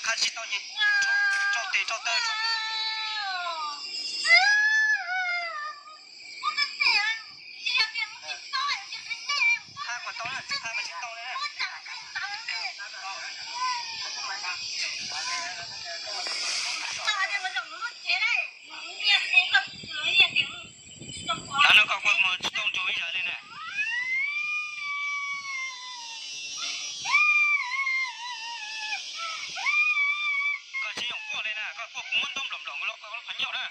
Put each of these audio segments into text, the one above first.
Qha tsis tau ces rau tes rau taw. Qha kom tau na, tsis qha mas tsis tau na. Tav no koj kuj mus tsis tau ntsuag ib yam li na. Koj tsis yoom quaj li na, koj quaj kuv muab ntaub nplaum nplaum los koj lub qhov ncauj na.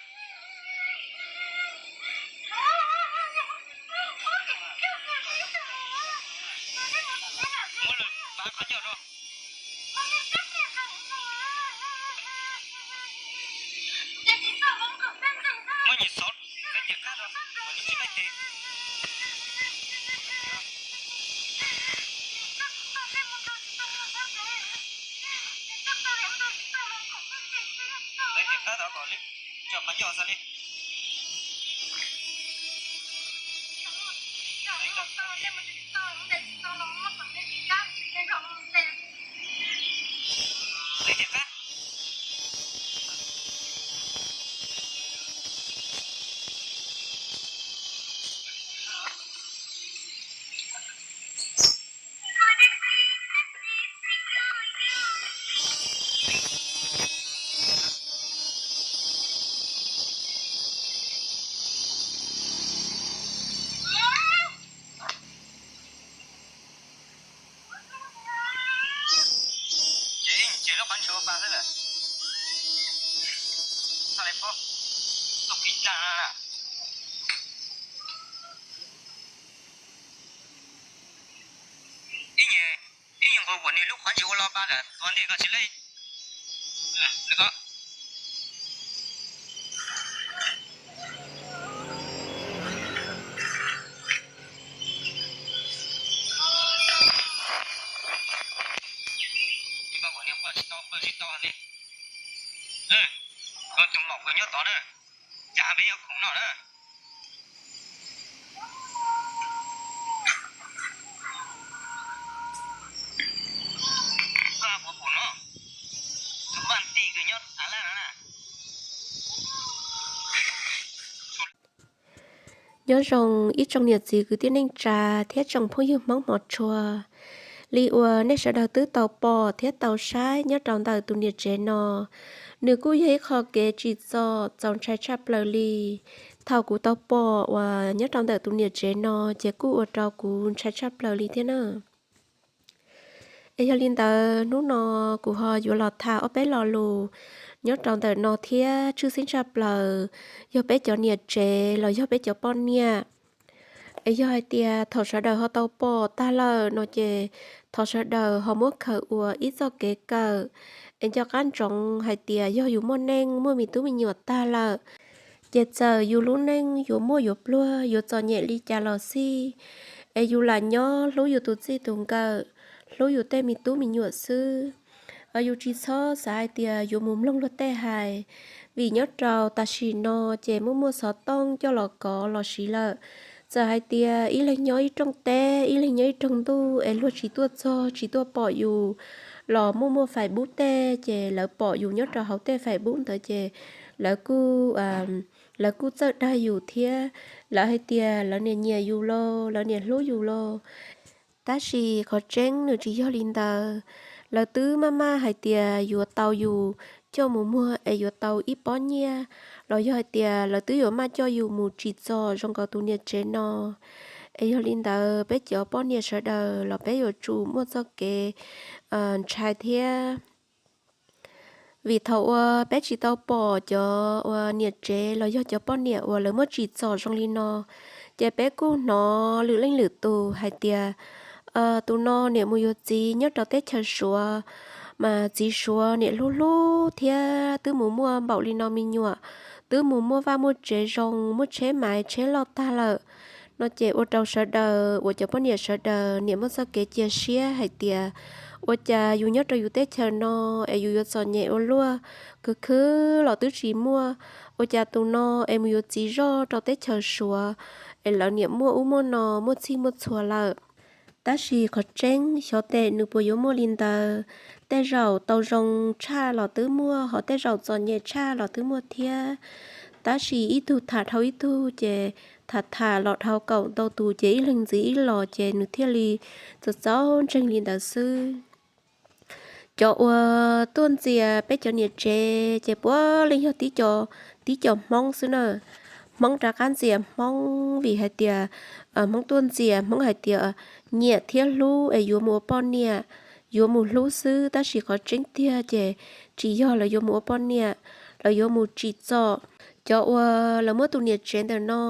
Muab lwm pab qhov ncauj rau. Muab nyuam xov, qab tes qab rau, nyuam tsis qab tes. Qab tes qab rau kom li, coj qhov ncauj xav li. Qab tes qab. Ces ib nyuag ces lub qhov ntshua ua pa xwb lawm. Txog li pob, txoj kev tag no na. Ib nyuag, ib nyuag nqus kuv niag lub qhov ntshua ua lo pa lawm, tua ntej koj tsis lej. Ko, koj kuv niag paj tsis tau, paj tsis tau li. Koj tus maum koj nyob tod na, cas peb yuav khoom no na. Koj puas pum no, tus vaj nti kws nyob Thaib Laj no na. Nyob zoo ib tsoom niam txiv kwv tij neej tsa thiab tsoom phooj ywg Hmoob hmov tshua. Li uas nej sawv daws twb tau pom thiab tau saib nyob rau ntawm tus niam tsev no, nws kuj yog ib qho kev tsim txom txaus ntshai tshaj plaws li. Thaum kuv tau pom uas nyob rau ntawm tus niam tsev no ces kuj ua rau kuv ntshai tshaj plaws li thiab na. Es yog li ntawd hnub no kuv ho yuav los tham ob peb lo lus nyob rau ntawm no thiab tshwj xeeb tshaj plaws yog peb cov niam tsev los yog peb cov poj niam. Es yog hais tias thaum sawv daws ho tau pom tag lawm no ces thov sawv daws ho muab khaws ua ib txoj kev kawm. Es nco qab ntsoov hais tias yog yus muaj neej muaj me tub me nyuam tag lawm, ces txawm yus lub neej yuav muaj yuav pluag yuav txom nyem li cas los xij, es yus lam nyob hlub yus tus txij tus nkawm, hlub yus tej me tub me nyuam xwb. Yus tsis txhob xav hais tias yuav mus mloog luag tej hais, vim nyob rau tam sim no ces muaj muaj xov tooj coj los kov los siv lawm. Txawm hais tias ib leeg nyob ib rooj teb, ib leeg nyob ib rooj ntuj es luag tsis tuaj txog tsis tuaj pom yus, los muaj muaj Facebook tej ces lawv pom yus nyob rau hauv tej Facebook ntawd ces lawv kuj, lawv kuj txawj dag yus thiab. Lawv hais tias lawv niam nyiam yus los lawv niam hlub yus los, tab sis qhov tseeb nws tsis yog li ntawd. Lawv twb maj maj hais tias yuav tau yus coj mus muag es yuav tau ib pob nyiaj, los yog hais tias lawv twb yuav maj coj yus mus tsim txom zoo nkaus tus niam tsev no. Es yog li ntawd peb cov poj niam sawv daws los peb yuav tsum muaj txoj kev ntshai thiab. Vim thaum uas peb tsis tau pom cov uas niam tsev los yog cov poj niam uas lawv muab tsim txom zoo li no, ces peb kuj hnov lwm leej lwm tus hais tias tus no niam mus yuav txiv nyob rau teb chaws Suav, mas txiv Suav niam hlub hlub thiab twb mus muaj npaum li no me nyuam, twb mus muaj vaj muaj tsev zoo, muaj tsheb maiv tsheb loj tag lawm no ces ua rau sawv daws uas cov poj niam sawv daws niam muaj txoj kev cia siab hais tias ua cas yus nyob rau yus teb chaws no es yus yuav txom nyem ua luaj, khwv khwv los twb tsis muaj, ua cas tus no es mus yuav txiv zoj rau teb chaws Suav es lawv niam muaj ub muaj no muaj txhij muaj txhua lawm. Tab sis qhov tseeb xyov tes nws puas yuav muaj li ntawd. Tej zaum tau zoo tshaj los twb muaj, ho tej zaum txom nyem tshaj los twb muaj thiab. Tab sis ib tug tham dhau ib tug ces tham tham los dhau kaum ntau tus ces ib leeg ntxiv ib los ces nws thiaj li txaus txaus ntseeg li ntawd xwb. Cov uas tuaj ntxias peb cov niam tsev ces puav leej yog tib co, tib co Hmoob xwb na. Hmoob rov qab ntxias Hmoob vim hais tias Hmoob tuaj ntxias, Hmoob hais tias nyiam thiab hlub es yuav mus ua poj niam, yuav mus hlub xwb, tab sis qhov tseeb tiag ces tsis yog lawv yuav mus ua poj niam, lawv yuav mus tsim txom. Cov uas lawv muab tus niam tsev ntawm no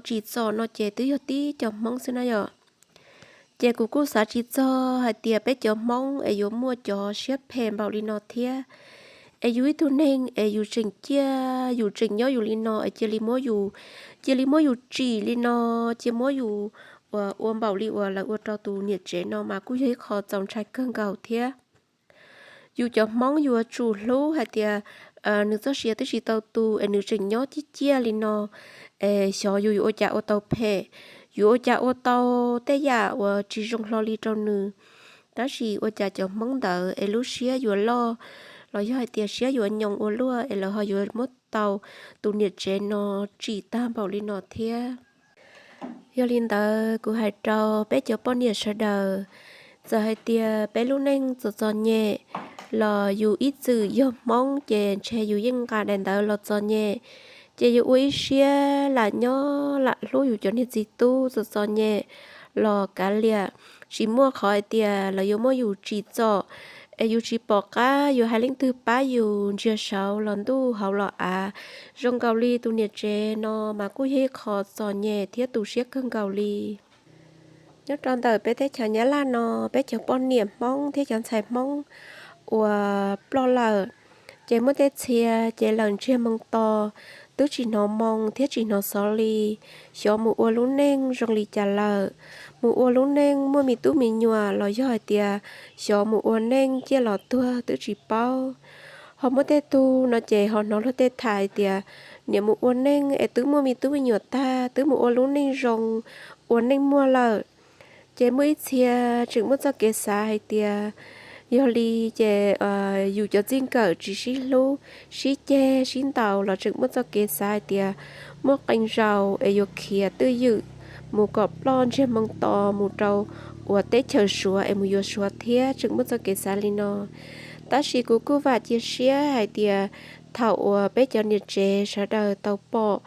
tsim txom no ces twb yog tib co Hmoob xwb na yom. Ces kuv kuj xav tsis txog hais tias peb cov Hmoob es yuav muaj cov siab phem npaum li no thiab. Es yus ib tug neeg es yus tseem ciaj, yus tseem nyob yus li no es cia li muab yus, cia li muab yus tsim li no, cia muab yus ua, ua npaum li uas lawv ua rau tus niam tsev no mas kuj yog ib qho txaus ntshai kawg nkaus thiab. Yus cov Hmoob yuav tsum hlub hais tias nws txoj sia twb tsis tau tu es nws tseem nyob ciaj ciaj li no, es xyov yus yuav ua cas ua tau phem, yuav ua cas ua tau tej yam uas tsis zoo hlo li rau nws. Tab sis ua cas cov Hmoob ntawd es lub siab yuav loj, los yog hais tias siab yuav nyoos ua luaj es lawv ho yuav muab tau tus niam tsev no tsim tag npaum li no thiab. Yog li ntawd kuv hais rau peb cov poj niam sawv daws, txawm hais tias peb lub neej txom txom nyem los yus ib txwm yog Hmoob ces ntshe yus yeej nqa daim ntawv los txom nyem, ces yus ua ib siab lam nyob lam hlub yus cov niag txiv tub txom txom nyem los kav liam. Tsis muaj qhov hais tias lawv yuav muab yus tsim txom es yus tsis pom qab yuav hais leej twg pab yus ntsiag saud los ntuj hauv los av. Zoo nkaus li tus niam tsev no mas kuj yog ib qho txom nyem thiab tu siab kawg nkaus li. Nyob rau ntawm peb teb chaws Nyab Laj no, peb cov poj niam Hmoob thiab cov ntxhais Hmoob uas ploj lawm, ces muaj tej txhia ces lawm ntsiag moo to, twb tsis hnov moo thiab tsis hnov xov li, xyov mus ua lub neej zoo li cas lawm, mus ua lub neej muaj me tub me nyuam los yog hais tias xyov mus ua neej ciaj los tuag twb tsis paub. Ho muaj tej tug no ces ho hnov luag tej tham hais tias niam mus ua neej es twb muaj me tub me nyuam tag, twb mus ua lub neej zoo, ua neej muaj lawm. Ces muaj ib txhia tseem muaj txoj kev xav hais tias yog li ces yus cov txij nkawm tsis sib hlub, sib ceg sib ntaus los tseem muaj txoj kev xav hais tias muaj qee zaus es yuav khiav twj ywm mus kom ploj ntsiag moo to mus rau uas teb chaws Suav es mus yuav Suav thiab, tseem muaj txoj kev xav li no. Tab sis kuv kuj vam cia siab hais tias thaum uas peb cov niam tsev sawv daws tau pom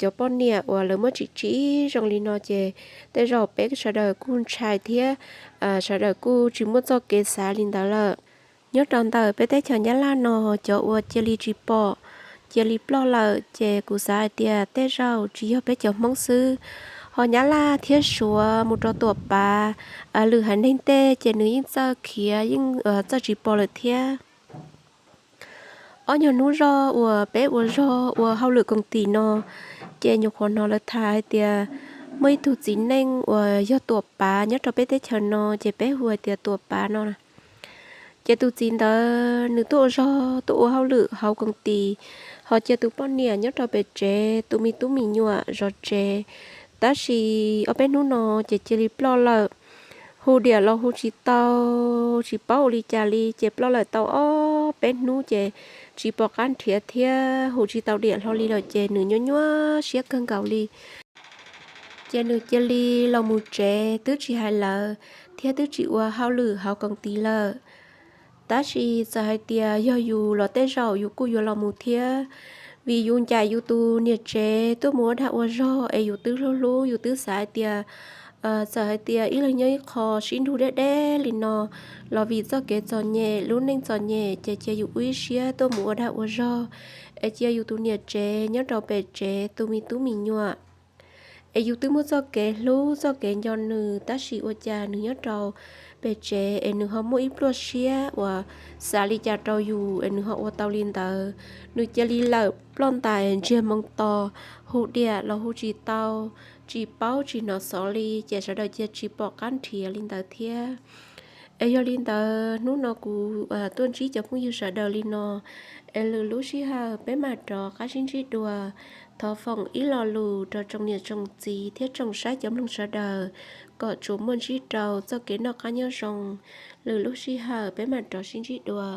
cov poj niam uas lawv muab tsim tsim zoo li no ces tej zaum peb sawv daws kuj ntshai thiab sawv daws kuj tsis muaj txoj kev xav li ntawd lawm. Nyob rau ntawm peb teb chaws Nyab Laj no, cov uas cia li tsis pom, cia li ploj lawm ces kuv xav hais tias tej zaum tsis yog peb cov Hmoob xwb, ho Nyab Laj thiab Suav mus rau Tuam Pav, lwm haiv neeg tej ces nws yeej txawj khiav yeej txawj tsis pom lawm thiab. Ob nyuag hnub zog uas peb ua zog ua hauj lwm koom tim no, ces nyuam qhuav hnov lawv tham hais tias muaj ib tug txiv neej uas yog Tuam Pav nyob rau peb teb chaws no ces peb hu hais tias Tuam Pav no. Ces tus txiv ntawd nws tuaj ua zog tuaj ua hauj lwm hauv koom tim, ho cia tus poj niam nyob rau pem tsev tu me tub me nyuam zov tsev. Tab sis ob peb hnub no ces cia li ploj lawm, hu diam los hu tsis tau, tsis paub ua li cas li ces ploj lawm tau ob peb hnub ces tsis pom qab nrhiav thiab hu tsis tau diam hlo li lawm ces nws nyuaj nyuaj siab kawg nkaus li. Ces nws cia li los mus tsev twb tsis hais lawv thiab twb tsis ua hauj lwm hauv koom tim lawm. Tab sis txawm hais tias yog yus los tej zaum yus kuj yuav los mus thiab, vim yus ncaim yus tus niam tsev tuaj mus ua dag ua zog es yus twb hlub hlub, yus twb xav hais tias txawm hais tias ib leeg nyob ib qho sib nrug deb deb li no los vim txoj kev txom nyem lub neej txom nyem ces cia yus ua ib siab tuaj mus ua dag ua zog es cia yus tus niam tsev nyob rau pem tsev tu me tub me nyuam. Es yus twb muaj txoj kev hlub txoj kev nco nws, tab sis ua cas nws nyob rau pem tsev es nws ho muaj ib pluaj siab uas xav li cas rau yus es nws ho ua tau li ntawd. Nws cia li lawm ploj ntais ntsiag moo to, hu diam los hu tsis tau, tsis paub tsis hnov xov li ces sawv daws cia tsis pom qab nrhiav li ntawd thiab. Es yog li ntawd hnub no kuv tuaj ntsib cov phooj ywg sawv daws li no, es lwm lub sij hawm peb mam rov qab sib ntsib dua. Thov foom ib lo lus rau tsoom niam tsoom txiv thiab tsoom saib cov mloog sawv daws, kom tsuas muaj ntsib rau txoj kev noj qab nyob zoo. Lwm lub sij hawm peb mam rov sib ntsib dua.